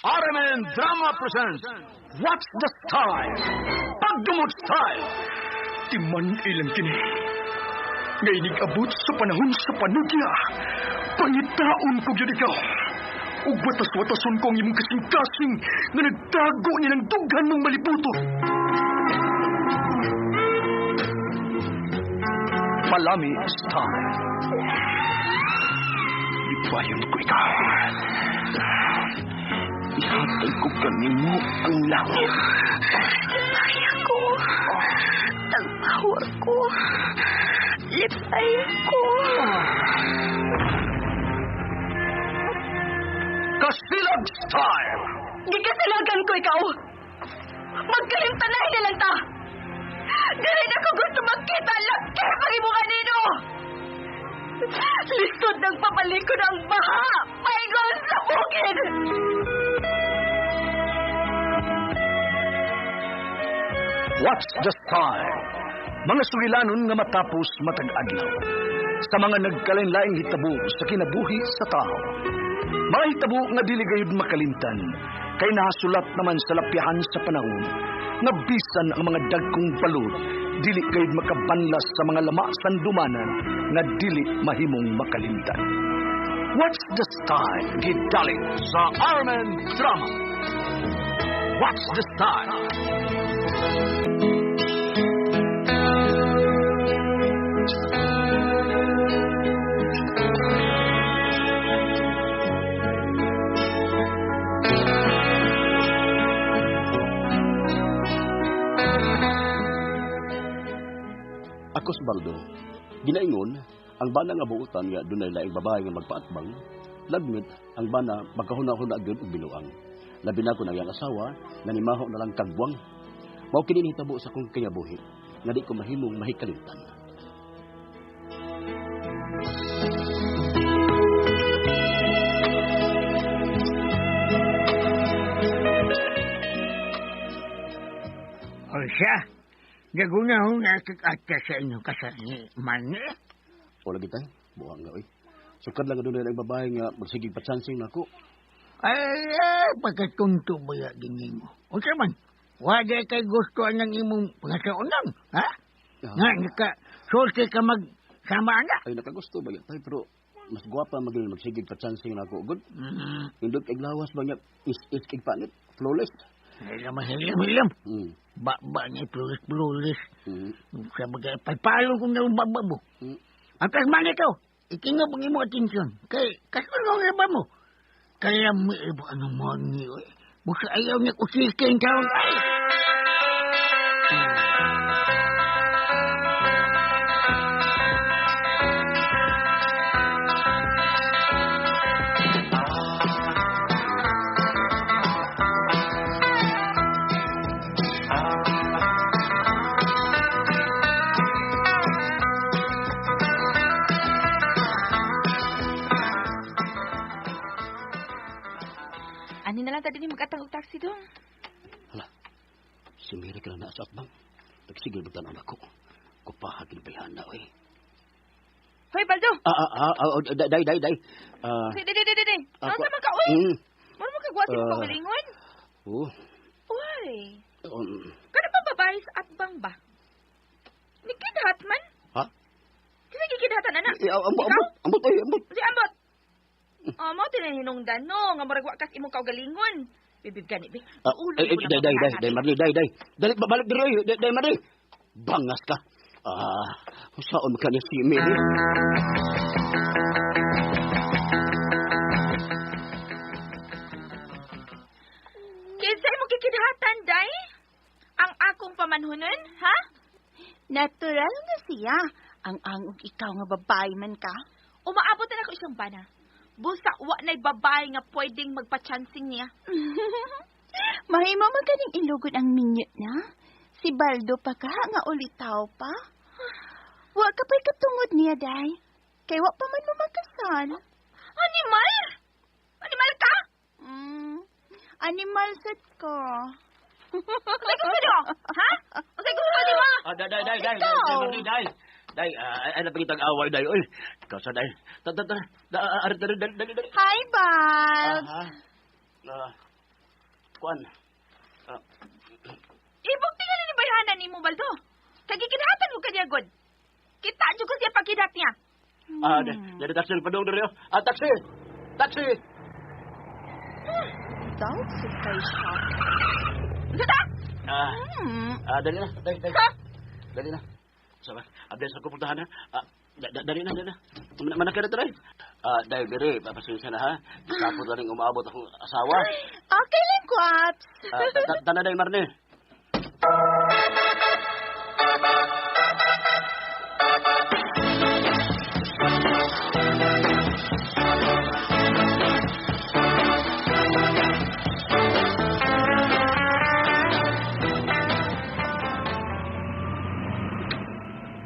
RMN Drama presents What's the Style? Pagdumot Style! Timan ilang kini. Nga abot sa panahon sa panugya. Pangitaon ko gyud ikaw. Ug watas-watason ko ang imong kasing-kasing nga nagtago nilang dughan mong malibuto. Palami Style. Ipayon ko ikaw. Ihatag ko kanimo ang langit. Lipay ako. Tagpawa ko. Lipay ko. Kasilag Style! Gikasilagan ko ikaw. Magkalimtanay na lang ta. Dili na ko gusto magkita laki pag imo kanino. Lisod ng pabalikon ang baha. Paingon sa bukid. What's the Style? Mga sugilanon nga matapos matag adlaw. Sa mga nagkalain-laing hitabo sa kinabuhi sa tao. Mga hitabo nga dili gayud makalimtan, kay nahasulat naman sa lapyahan sa panahon, nga bisan ang mga dagkong balod, dili gayud makabanlas sa mga lama sandumanan nga dili mahimong makalimtan. What's the Style? Gidalit sa RMN Drama. What's the Style? Ako si Baldo. Ginaingon, ang bana nga buutan nga dunay laing babae nga magpaatbang, lagmit ang bana magkahuna-huna gyud og binuang. Labi na ko nang iyang asawa, nanimaho na lang kagbuang. Mao kini nahitabo sa akong kinabuhi, nga di ko mahimong mahikalimtan. O siya, nagunahon na kag-ata sa inyong kasal ni Manny. O lagi tay, buang nga oy. Sukad lang nga dunay laing babae nga magsigig pa-chancing nako. Ay, pagkatunto ba ya gini mo? O siya man, wala kay gusto ang imong pangasaunang, ha? Nga, naka, sulti ka magsama na. Ay, nakagusto ba ya tay, pero mas gwapa maging magsigig pa-chancing nako. Good. Indot kay lawas ba niya, is kay panit, flawless. Ay, hilam, hilam. Ba-ba niya, flawless, flawless. Sa bagay, pagpalo kong nang baba mo. Ang tasman ito, itingog ang imong atensyon. Kay, kasunod nga ba mo? Kaya mo iba ang money, oy. Busa ayaw niya kusikin taon. Ay! Ani na lang tadi ni magatang og taxi dong. Hala, si Mary ka na sa atbang. Nagsigil ba tanan ako? Kupahag ni Bayana, oy. Hoy, Baldo! Day, day, day. Day, day, day, day. Ano sa man ka, oy? Mura mo kagwa si mong kaugalingon? Oh. Uy. Kana pa babae sa atbang ba? Nikidhat man? Ha? Kasi gikidhatan, anak? Ambot, ambot, ambot, oy, ambot. Si ambot. Mo tinahinungdan no, nga murag wa kas imong kaugalingon. Bibib gani be. Ay, day, day, day, day, Marley, day, day. Dali, babalik diri, oy, day, day, Marley. Bangas ka. Saan ka niya si Mary? Kinsa imong kikidhatan, day? Ang akong pamanhunon, ha? Natural nga siya. Ang angog ikaw nga babae man ka. Umaabot na ako isang bana. Busa wa na'y babae nga pwedeng magpa-chancing niya. Mahimo man kaning ilugod ang minyo na. Si Baldo pa ka nga ulitaw pa. Wa ka pa'y katungod niya, day. Kay wa pa man mo magkasal. Animal? Animal ka? Animal sad ko. Usay gusto niyo? Ha? Usay gusto niyo mo? Day, day, day, day, day, day, day. Ay, napagitang away, day. Oy, ikaw sa day. Tara, tara, tara, dali, dali, dali. Hi, Bal. Kuan. Ibog tingali ni bayhanan nimo Baldo. Kay gikinahatan ko kaniya god. Kita jud ko siya pagkidat niya. Dari taxi padung diri. Taxi. Taxi. Daw si kay siya. Unsa ta? Dali na, dali, dali. Dali na. Sabi, abdel sa kupuntahan na. Dali na, dali na. Mana ka na tayo. Dahil diri, papasensya na ha. Tapos na rin umaabot akong asawa. Okay lang, Kwaps. Tana dahil, Marne.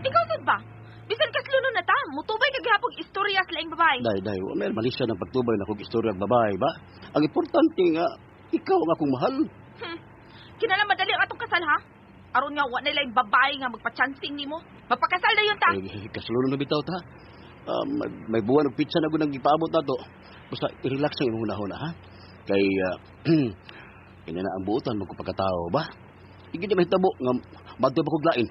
Ikaw sad ba? Bisan kasluno na ta, mutubay ka gihapon istorya sa laing babae. Day, may mali siya ng pagtubay na kong istorya ang babae ba? Ang importante nga, ikaw ang akong mahal. Kinala madali ang atong kasal ha? Aron nga wa na laing babae nga magpa-chancing nimo. Mapakasal na yun ta. Eh, kasluno na bitaw ta. May buwan og pizza na gud ang gipaabot nato. Basta i-relax ang imong hunahuna ha. Kay ina na ang buotan mo kung pagkatao ba? Hindi na mahitabo nga madto ba kog lain.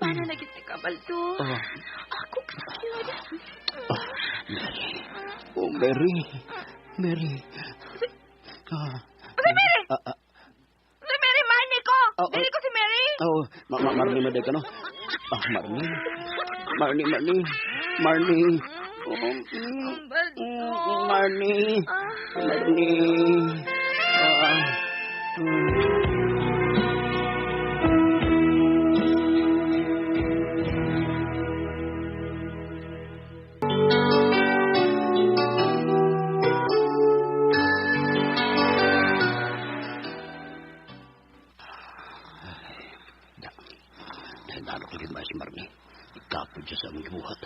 Paano naging si Kabaldo? Ako kasakit. Mary. Oh, Mary. Mary. Si Mary! Si Mary, mahal ko! Dili ko si Mary! Oh, Marnie maday ka, no? Marnie. Marnie, Marnie. Marnie. Oh, Marnie. Marnie. Dahil ko rin ba si Marnie? Ikapod siya sa among gibuhat.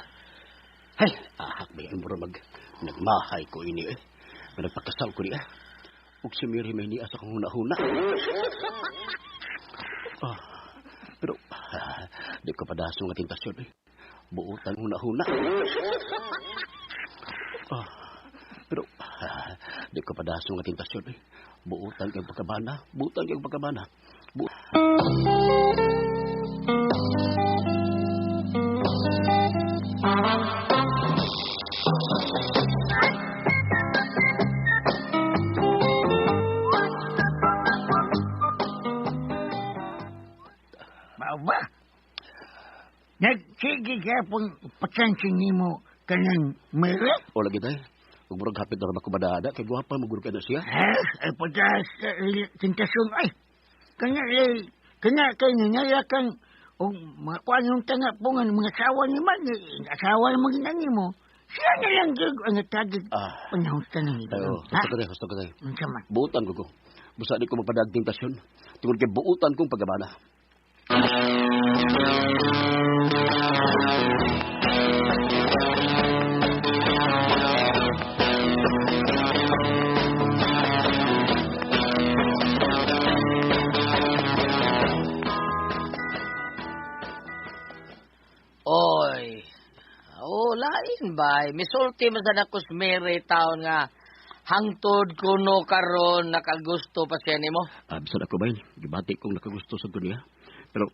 Hey, ahak ba yung mura nagmahay ko ini eh. Nagpakasal ko niya. Ug si Mary may niya sa kong huna-huna. Pero, di ko padaso nga tentasyon eh. Buotan huna-huna. Pero, di ko padaso nga tentasyon eh. Buotan kayong pagkabana. Buotan kayong pagkabana. Ba? Nagsige ka pong patsansin nimo kanang Mary? O lagi tayo. Huwag murag hapit na ko madada. Kay guwapa, maguro ka na siya. Ay pagkas tentasyon ay. Kanya kay nangalakan o mga kuan yung tanga po nga mga asawa ni Marnie, asawa na maging mo. Siya na lang gig ang tagig panahon sa nang ito. Ayo, gusto ko tayo. Unsa man? Buutan ko. Busa di ko magpadag tentasyon. Tungod kay buutan kong pagabana. Oy. Oh, lain ba? Misulti man sa ako si Mary taon nga hangtod kuno karon nakagusto pa siya nimo. Bisan ako ba yun? Gibati kong nakagusto sa niya. Pero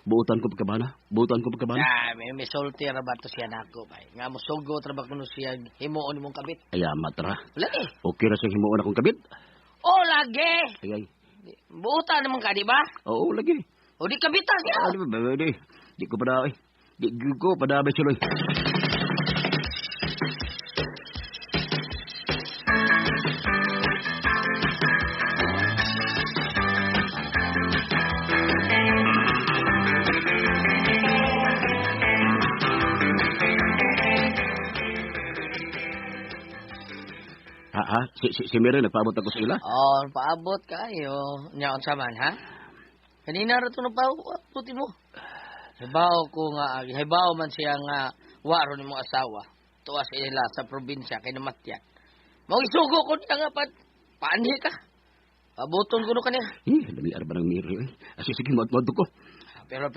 buutan ko pagkabana. Buutan ko pagkabana. May misulti ra ba to siya nako bay. Nga mosugot ra ba kuno siya himuon imong kabit. Ay, matra. Lagi. Okay ra siyang himuon akong kabit. Oh, lagi. Ay, ay. Buutan naman ka, di ba? Oo, lagi. O di kabita siya. Di ba? Di ko pa daw eh. Di ko pa daw suloy. Ha? Si Mary nagpaabot ako sa ila? Oh, paabot kayo. Nya unsa man ha? Kanina ra to nagpaabot mo. Hibaw ko nga, hibaw man siya nga wa ron nimo asawa. Tuwa sa ila sa probinsya kay namatyan. Mao isugo ko niya nga paanhi ka. Pabuton ko no kaniya. Eh, lami arba ng Mary. Eh. Sige, madto ko. Pero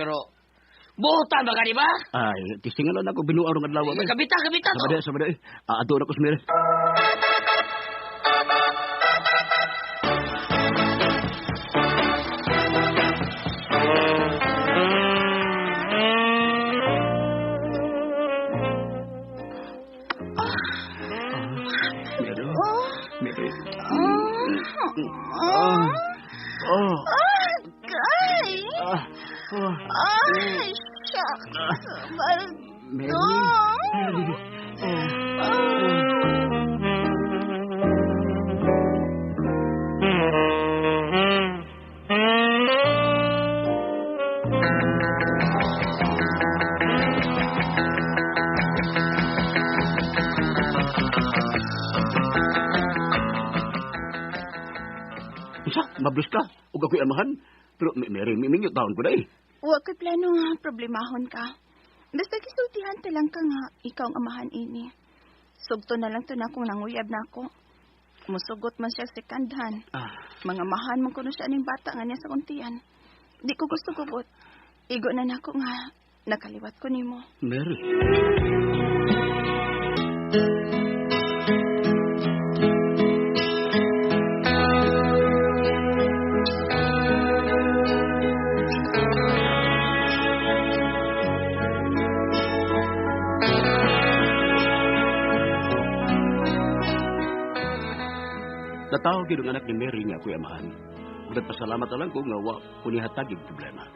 buotan ba ka di ba? Ay, tisingan lang ako binuang rong adlaw. Kabita to. Sabada. Ato na ko si Mary. Mary. Oh. Guy! Ay, shucks. Mary. Baldo. Isa, mablis ka. Ug ako'y amahan. Pero Mary, minyo taon ko na eh. Wa ko'y plano nga problemahon ka. Basta gisultihan ta lang ka nga ikaw ang amahan ini. Sugto na lang to na kung nanguyab na ako. Musugot man siya si Kandhan. Mga mahan man kuno siya ning bata nga niya sa kuntian. Di ko gusto gubot. Igo na nako nga nakaliwat ko nimo. Mary. Natawag yun ang anak ni Mary nga ako'y amahan. Ug nagpasalamat na lang ko nga wa ko nihatag og problema.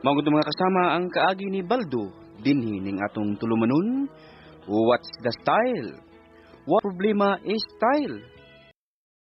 Mao mga kasama ang kaagi ni Baldo dinhi ning atong tulumanon. What's the style? What problema is style?